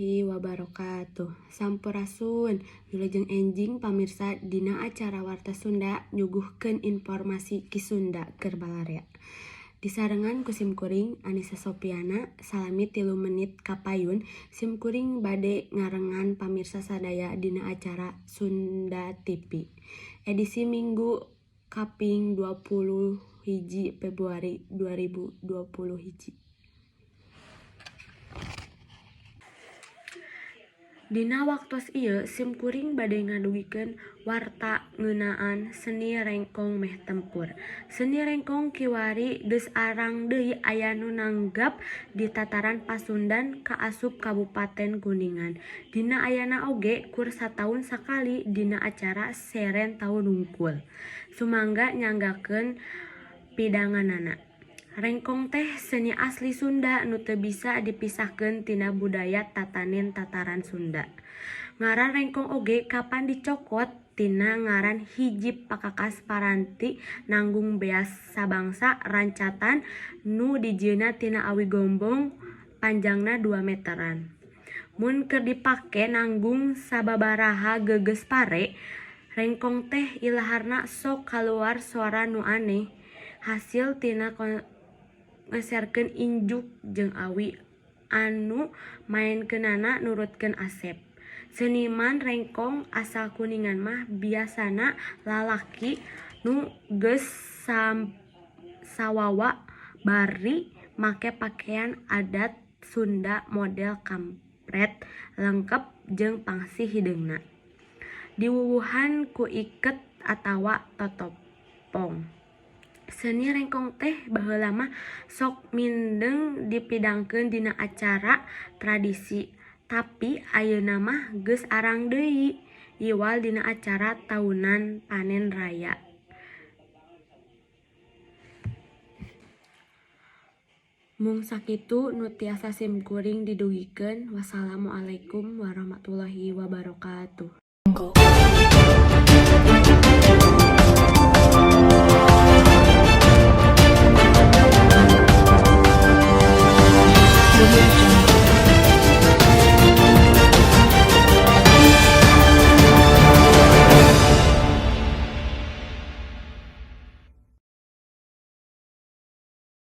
Warahmatullahi wabarakatuh. Sampurasun, wilujeng enjing pamirsa dina acara Warta Sunda nyuguhkeun informasi Ki Sunda keur balarea. Disarengan ku simkuring Anisa Sopiana salami 3 menit kapayun simkuring bade ngarengan pamirsa sadaya dina acara Sunda TV edisi Minggu kaping 21 Februari 2021. Dina waktos ieu simkuring bade ngadugikeun warta ngeunaan seni rengkong meh tempur. Seni rengkong kiwari geus arang deui aya nu nanggap di tataran Pasundan kaasup Kabupaten Kuningan. Dina ayana oge kur sataun sakali dina acara seren taun wungkul. Sumangga nyanggakeun pidanganana. Rengkong teh seni asli Sunda nu teu bisa dipisahkeun tina budaya tatanen tataran Sunda. Ngaran rengkong oge kapan dicokot tina ngaran hiji pakakas paranti nanggung beas sabangsa rancatan nu dijieunna tina awi gombong panjangna 2 meteran. Mun keur dipake nanggung sababaraha geugeus pare, rengkong teh ilaharna sok kaluar sora nu aneh hasil tina ngeserkeun injuk jeung awi anu maenkeunana nurutkeun asep. Seniman rengkong asal Kuningan mah biasana lalaki nu geus sawawa bari make pakean adat Sunda model kampret lengkep jeung pangsi hideungna. Diwuwuhan ku iket atawa totopong. Seni rengkong teh baheula mah sok mindeng dipidangkeun dina acara tradisi tapi ayeuna mah geus arang deui iwal dina acara taunan panen raya. Mung sakitu nu tiasa simkuring didugikeun wassalamualaikum warahmatullahi wabarakatuh.